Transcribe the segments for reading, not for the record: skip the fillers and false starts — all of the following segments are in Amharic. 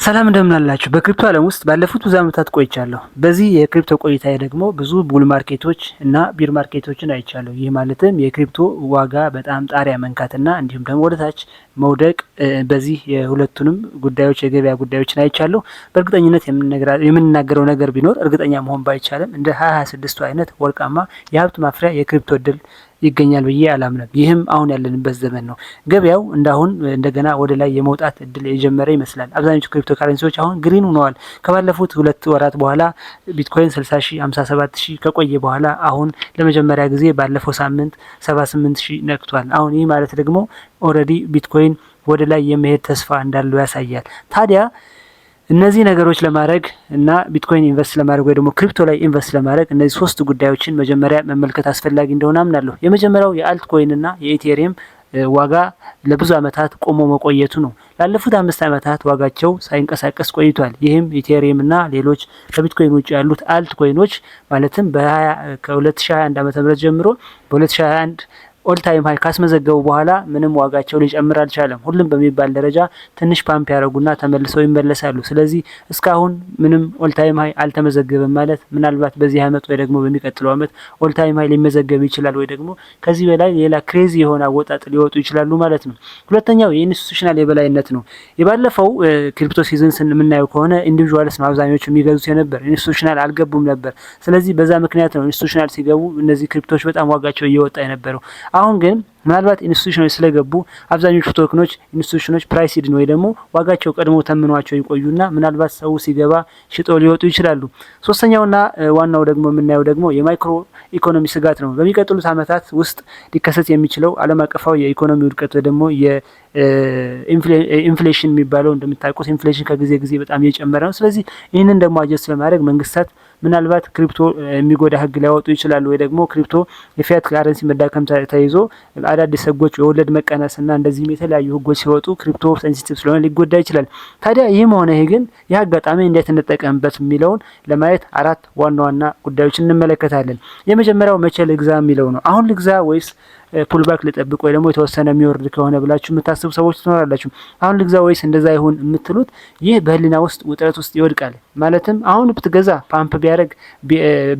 ሰላም እንደምን አላችሁ? በ crypto ዓለም ውስጥ ባለፉት ብዙ ዓመታት ቆይቻለሁ። በዚህ የ crypto ቆይታዬ ደግሞ ብዙ bull market ኦች እና bear market ኦችን አይቻለሁ። ይህ ማለትም የ crypto ዋጋ በጣም ጣሪያ መንካትና እንዲሁም ደግሞ ወደታች መውደቅ፣ በዚህ የሁለቱንም ጉዳዮች የገበያ ጉዳዮችን አይቻለሁ። በእርግጠኝነት የምንናገረው ነገር ቢኖር፣ እርግጠኛ መሆን ባይቻልም፣ እንደ 2026ቱ አይነት ወርቃማ የሀብት ማፍሪያ የ crypto እድል ይገኛል ብዬ አላምንም። ይህም አሁን ያለንበት ዘመን ነው። ገበያው እንዳሁን እንደገና ወደ ላይ የመውጣት እድል የጀመረ ይመስላል። አብዛኞቹ ክሪፕቶ ካረንሲዎች አሁን green ሆነዋል። ከባለፉት 2 ወራት በኋላ ቢትኮይን 60 ሺ፣ 57 ሺ ከቆየ በኋላ አሁን ለመጀመሪያ ጊዜ ባለፈው ሳምንት 78 ሺ ነክቷል። አሁን ይህ ማለት ደግሞ already ቢትኮይን ወደ ላይ የመሄድ ተስፋ እንዳለው ያሳያል። ታዲያ እነዚህ ነገሮች ለማድረግ እና ቢትኮይን invest ለማድረግ ወይ ደግሞ crypto ላይ invest ለማድረግ እነዚህ ሶስት ጉዳዮችን መጀመሪያ መመልከት አስፈላጊ እንደሆነ አምናለሁ። የመጀመሪያው የ altcoin እና የ Ethereum ዋጋ ለብዙ ዓመታት ቆሞ መቆየቱ ነው። ላለፉት 5 ዓመታት ዋጋቸው ሳይንቀሳቀስ ቆይቷል። ይህም Ethereum እና ሌሎች ከቢትኮይን ውጭ ያሉት altcoin ኦች ማለትም ከ2021 ዓ.ም ጀምሮ በ2021 all time high ካስመዘገቡ በኋላ ምንም ዋጋቸው ሊጨምር አልቻለም። ሁሉም በሚባል ደረጃ ትንሽ ፓምፕ ያደረጉና ተመልሰው ይመለሳሉ። ስለዚህ እስካሁን ምንም all time high አልተመዘገበም ማለት ምናልባት በዚህ አመት ወይ ደግሞ በሚቀጥለው አመት all time high ሊመዘገብ ይችላል ወይ ደግሞ ከዚህ በላይ ሌላ crazy የሆነ አወጣጥ ሊወጡ ይችላሉ ማለት ነው። ሁለተኛው የ institutional የበላይነት ነው። የባለፈው crypto season የምናየው ከሆነ individuals ነው አብዛኞቹ የሚገዙት የነበር፣ institutional አልገቡም ነበር። ስለዚህ በዛ ምክንያት ነው institutional ሲገቡ እነዚህ crypto ዎች በጣም ዋጋቸው እየወጣ የነበረው። አሁን ግን ምናልባት institution ኦች ስለገቡ አብዛኞቹ token ኦች institution ኦች priced ወይ ደግሞ ዋጋቸው ቀድሞ ተምኗቸው ይቆዩና ምናልባት ሰው ሲገባ ሽጠው ሊወጡ ይችላሉ። ሶስተኛውና ዋናው ደግሞ የምናየው ደግሞ የ macro economy ስጋት ነው። በሚቀጥሉት ዓመታት ውስጥ ሊከሰት የሚችለው ዓለም አቀፋዊ የኢኮኖሚ ውድቀት ወይ ደግሞ የ inflation የሚባለው፣ እንደምታውቁት inflation ከጊዜ ጊዜ በጣም እየጨመረ ነው። ስለዚህ ይህንን ደግሞ adjust ለማድረግ መንግስታት ምናልባት crypto የሚጎዳ ህግ ሊያወጡ ይችላሉ ወይ ደግሞ crypto የ fiat currency መዳከም ተይዞ አዳዲስ ህጎች፣ የወለድ መቀነስ እና እንደዚህም የተለያዩ ህጎች ሲወጡ crypto sensitive ስለሆነ ሊጎዳ ይችላል። ታዲያ ይህም ሆነ ይህ ግን ይህ አጋጣሚ እንዴት እንጠቀምበት የሚለውን ለማየት አራት ዋና ዋና ጉዳዮችን እንመለከታለን። የመጀመሪያው መቼ ልግዛ የሚለው ነው። አሁን ልግዛ ወይስ pullback ልጠብቅ ወይ ደግሞ የተወሰነ የሚወርድ ከሆነ ብላችሁ የምታስቡ ሰዎች ትኖራላችሁ። አሁን ልግዛ ወይስ እንደዛ ይሁን የምትሉት ይህ በህሊና ውስጥ ውጥረት ውስጥ ይወድቃል። ማለትም አሁን ብትገዛ ፓምፕ ቢያደርግ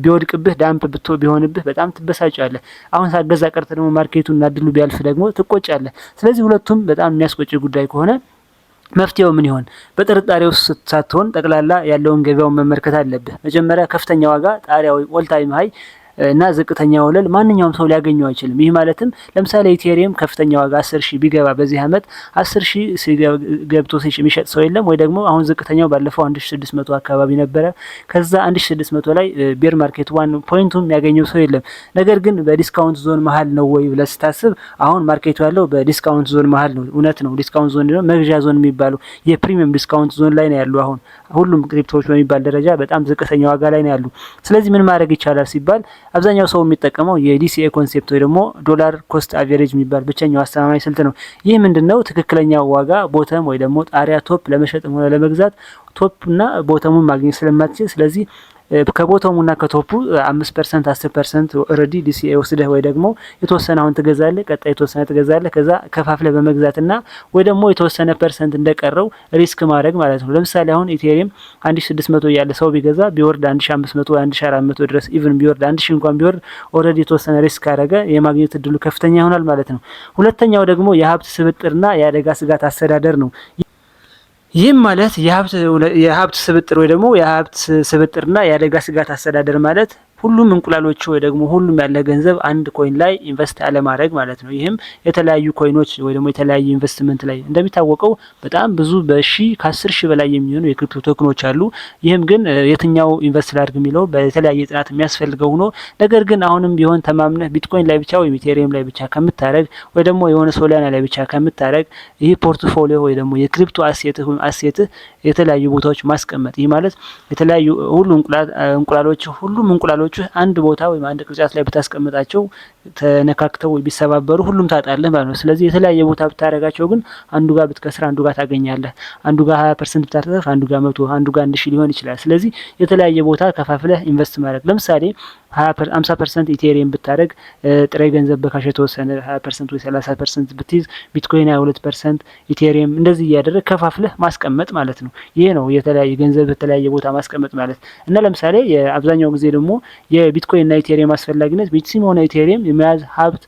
ቢወድቅብህ፣ dump ቢሆንብህ በጣም ትበሳጫለህ። አሁን ሳትገዛ ቀርተህ ደግሞ market ኡ እና እድሉ ቢያልፍ ደግሞ ትቆጫለህ። ስለዚህ ሁለቱም በጣም የሚያስቆጭ ጉዳይ ከሆነ መፍትሄው ምን ይሆን? በጥርጣሬ ውስጥ ሳትሆን ጠቅላላ ያለውን ገበያውን መመልከት አለብህ። መጀመሪያ ከፍተኛ ዋጋ ጣሪያ all time high እና ዝቅተኛ ወለል ማንኛውም ሰው ሊያገኘው አይችልም። ይህ ማለትም ለምሳሌ Ethereum ከፍተኛ ዋጋ 10,000 ቢገባ በዚህ አመት 10,000 ገብቶ የሚሸጥ ሰው የለም። ወይ ደግሞ አሁን ዝቅተኛው ባለፈው 1600 አካባቢ ነበረ። ከዛ 1600 ላይ bear market one point ኡ የሚያገኘው ሰው የለም። ነገር ግን በ discount zone መሀል ነው ወይ ብለህ ስታስብ አሁን market ኡ ያለው በ discount zone መሀል ነው። እውነት ነው። Discount zone ነው መግዣ ዞን የሚባለው የ premium discount zone ላይ ነው ያሉ። አሁን ሁሉም crypto ዎች በሚባል ደረጃ በጣም ዝቅተኛ ዋጋ ላይ ነው ያሉ። ስለዚህ ምን ማድረግ ይቻላል ሲባል አብዛኛው ሰው የሚጠቀመው የ DCA concept ወይ ደግሞ dollar cost average የሚባል ብቸኛው አስተማማኝ ስልት ነው። ይህ ምንድነው? ትክክለኛው ዋጋ bottom ወይ ደግሞ ጣሪያ top ለመሸጥም ሆነ ለመግዛት top እና bottom ኡን ማግኘት ስለማትችል፣ ስለዚህ ከ bottom ኡና ከ top ኡ 5%፣ 10% already DCA ወስደህ ወይ ደግሞ የተወሰነ አሁን ትገዛለህ፣ ቀጣይ የተወሰነ ትገዛለህ። ከዛ ከፋፍለህ በመግዛትና ወይ ደግሞ የተወሰነ percent እንደቀረው risk ማድረግ ማለት ነው። ለምሳሌ አሁን Ethereum 1600 እያለ ሰው ቢገዛ ቢወርድ 1500 ወይ 1400 ድረስ even ቢወርድ፣ 1000 እንኳን ቢወርድ already የተወሰነ risk ካደረገ የማግኘት እድሉ ከፍተኛ ይሆናል ማለት ነው። ሁለተኛው ደግሞ የሀብት ስብጥርና የአደጋ ስጋት አስተዳደር ነው። ይህም ማለት የሀብት ስብጥር ወይ ደግሞ የሀብት ስብጥርና የአደጋ ስጋት አስተዳደር ማለት ሁሉም እንቁላሎች ወይ ደግሞ ሁሉም ያለ ገንዘብ አንድ coin ላይ invest አለማድረግ ማለት ነው። ይህም የተለያዩ coin ኦች ወይ ደግሞ የተለያዩ ኢንቨስትመንት ላይ፣ እንደሚታወቀው በጣም ብዙ በሺ ከ10,000 በላይ የሚሆኑ የ crypto token ኦች አሉ። ይህም ግን የትኛው invest ላድርግ የሚለው በተለያየ ጥናት የሚያስፈልገው ሆኖ ነገር ግን አሁንም ቢሆን ተማምነህ ቢትኮይን ላይ ብቻ ወይም Ethereum ላይ ብቻ ከምታደርግ ወይ ደግሞ የሆነ Solana ላይ ብቻ ከምታደርግ ይህ portfolio ወይ ደግሞ የ crypto asset ህ የተለያዩ ቦታዎች ማስቀመጥ፣ ይህ ማለት የተለያዩ ሁሉ እንቁላሎች ሁሉም እንቁላሎች አንድ ቦታ ወይም አንድ ቅርጫት ላይ ብታስቀምጣቸው ተነካክተው ቢሰባበሩ ሁሉም ታጣለህ ማለት ነው። ስለዚህ የተለያየ ቦታ ብታደርጋቸው ግን አንዱ ጋር ብትከስር አንዱ ጋር ታገኛለህ። አንዱ ጋር 20% ብታተርፍ አንዱ ጋር 100፣ አንዱ ጋር 1000 ሊሆን ይችላል። ስለዚህ የተለያየ ቦታ ከፋፍለህ invest ማድረግ፣ ለምሳሌ 50% Ethereum ብታደርግ፣ ጥሬ ገንዘብ በ cash የተወሰነ 20% ወይ 30% ብትይዝ፣ ቢትኮይን 22%፣ Ethereum፣ እንደዚህ እያደረግህ ከፋፍለህ ማስቀመጥ ማለት ነው። ይሄ ነው የተለያየ ገንዘብ በተለያየ ቦታ ማስቀመጥ ማለት። እና ለምሳሌ አብዛኛው ጊዜ ደግሞ የቢትኮይን እና Ethereum አስፈላጊነት፣ BTC ም ሆነ Ethereum የመያዝ ሀብት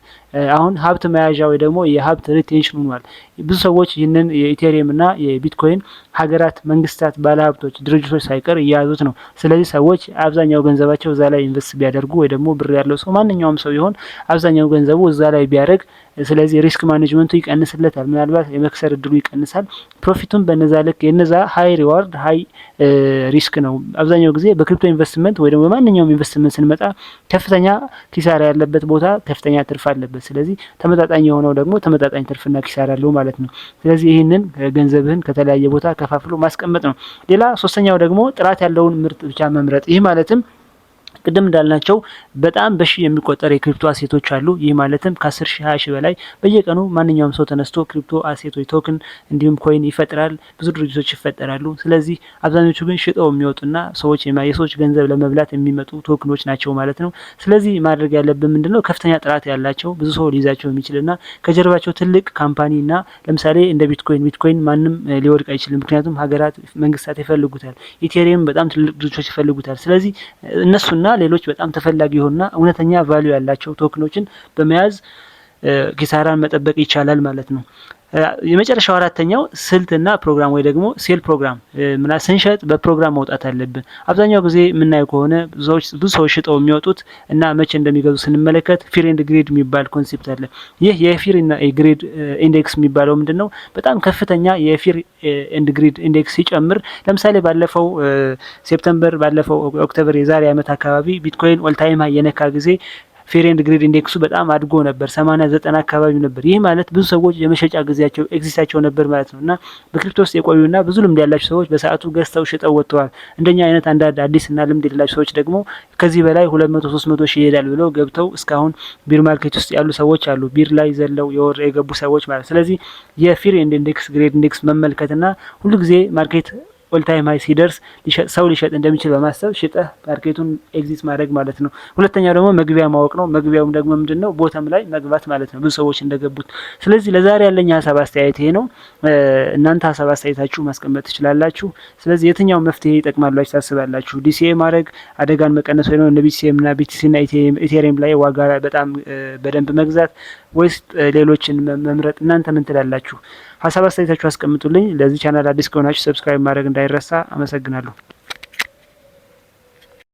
አሁን ሀብት መያዣ ወይ ደግሞ የሀብት retention ሆኗል። ብዙ ሰዎች ይህንን የ Ethereum እና የቢትኮይን ሀገራት፣ መንግስታት፣ ባለሀብቶች፣ ድርጅቶች ሳይቀር እየያዙት ነው። ስለዚህ ሰዎች አብዛኛው ገንዘባቸው እዛ ላይ invest ቢያደርጉ ወይ ደግሞ ብር ያለው ሰው፣ ማንኛውም ሰው ይሆን፣ አብዛኛው ገንዘቡ እዛ ላይ ቢያደርግ፣ ስለዚህ risk management ኡ ይቀንስለታል። ምናልባት የመክሰር እድሉ ይቀንሳል። Profit ኡን በነዛ ልክ የነዛ high reward high risk ነው። አብዛኛው ጊዜ በ crypto investment ወይ ደግሞ በማንኛውም ኢንቨስትመንት ስንመጣ ከፍተኛ ኪሳራ ያለበት ቦታ ከፍተኛ ትርፍ አለበት። ስለዚህ ተመጣጣኝ የሆነው ደግሞ ተመጣጣኝ ትርፍና ኪሳራ አለው ማለት ነው። ስለዚህ ይህንን ገንዘብህን ከተለያየ ቦታ ከፋፍሎ ማስቀመጥ ነው። ሌላ ሶስተኛው ደግሞ ጥራት ያለውን ምርት ብቻ መምረጥ። ይህ ማለትም ቅድም እንዳልናቸው በጣም በሺ የሚቆጠር የ crypto asset ኦች አሉ። ይህ ማለትም ከ10 ሺህ፣ 20 ሺህ በላይ በየቀኑ ማንኛውም ሰው ተነስቶ crypto asset ኦች፣ token እንዲሁም coin ይፈጥራል። ብዙ ድርጅቶች ይፈጠራሉ። ስለዚህ አብዛኞቹ ግን ሽጠው የሚወጡና ሰዎች የሰዎች ገንዘብ ለመብላት የሚመጡ token ኦች ናቸው ማለት ነው። ስለዚህ ማድረግ ያለብን ምንድነው? ከፍተኛ ጥራት ያላቸው፣ ብዙ ሰው ሊይዛቸው የሚችልና ከጀርባቸው ትልቅ company እና ለምሳሌ እንደ ቢትኮይን፣ ቢትኮይን ማንም ሊወድቅ አይችልም። ምክንያቱም ሀገራት፣ መንግስታት ይፈልጉታል። Ethereum በጣም ትልቅ ድርጅቶች ይፈልጉታል። ስለዚህ እነሱና ሌሎች በጣም ተፈላጊ የሆኑና እውነተኛ value ያላቸው token ኦችን በመያዝ ኪሳራን መጠበቅ ይቻላል ማለት ነው። የመጨረሻው አራተኛው ስልትና ፕሮግራም ወይ ደግሞ sell program ምና ስንሸጥ በፕሮግራም መውጣት አለብን። አብዛኛው ጊዜ የምናየው ከሆነ ብዙ ሰዎች ሽጠው የሚወጡት እና መቼ እንደሚገዙ ስንመለከት fear and greed የሚባል concept አለ። ይህ የ fear እና የ greed index የሚባለው ምንድን ነው? በጣም ከፍተኛ የ fear and greed index ሲጨምር፣ ለምሳሌ ባለፈው September፣ ባለፈው October፣ የዛሬ ዓመት አካባቢ ቢትኮይን all time high የነካ ጊዜ fear and greed index ኡ በጣም አድጎ ነበር፣ 80፣ 90 አካባቢ ነበር። ይህ ማለት ብዙ ሰዎች የመሸጫ ጊዜያቸው exit ኣቸው ነበር ማለት ነው። እና በ crypto ውስጥ የቆዩና ብዙ ልምድ ያላቸው ሰዎች በሰዓቱ ገዝተው ሽጠው ወጥተዋል። እንደኛ አይነት አንዳንድ አዲስ እና ልምድ የሌላቸው ሰዎች ደግሞ ከዚህ በላይ 200፣ 300 ሺህ ይሄዳል ብለው ገብተው እስካሁን bear market ውስጥ ያሉ ሰዎች አሉ። Bear ላይ ዘለው የወር የገቡ ሰዎች ማለት። ስለዚህ የ fear and index greed index መመልከትና ሁሉ ጊዜ market all time high ሲደርስ ሰው ሊሸጥ እንደሚችል በማሰብ ሽጠህ market ኡን exit ማድረግ ማለት ነው። ሁለተኛው ደግሞ መግቢያ ማወቅ ነው። መግቢያውም ደግሞ ምንድን ነው? Bottom ላይ መግባት ማለት ነው፣ ብዙ ሰዎች እንደገቡት። ስለዚህ ለዛሬ ያለኝ ሀሳብ አስተያየት ይሄ ነው። እናንተ ሀሳብ አስተያየታችሁ ማስቀመጥ ትችላላችሁ። ስለዚህ የትኛው መፍትሄ ይጠቅማል ብላችሁ ታስባላችሁ? DCA ማድረግ፣ አደጋን መቀነስ ወይ ነው እንደ BTC እና BTC እና Ethereum ላይ ዋጋ በጣም በደንብ መግዛት ወይስ ሌሎችን መምረጥ? እናንተ ምን ትላላችሁ? ሀሳብ አስተያየታችሁ አስቀምጡልኝ። ለዚህ ቻናል አዲስ ከሆናችሁ subscribe ማድረግ እንዳይረሳ። አመሰግናለሁ።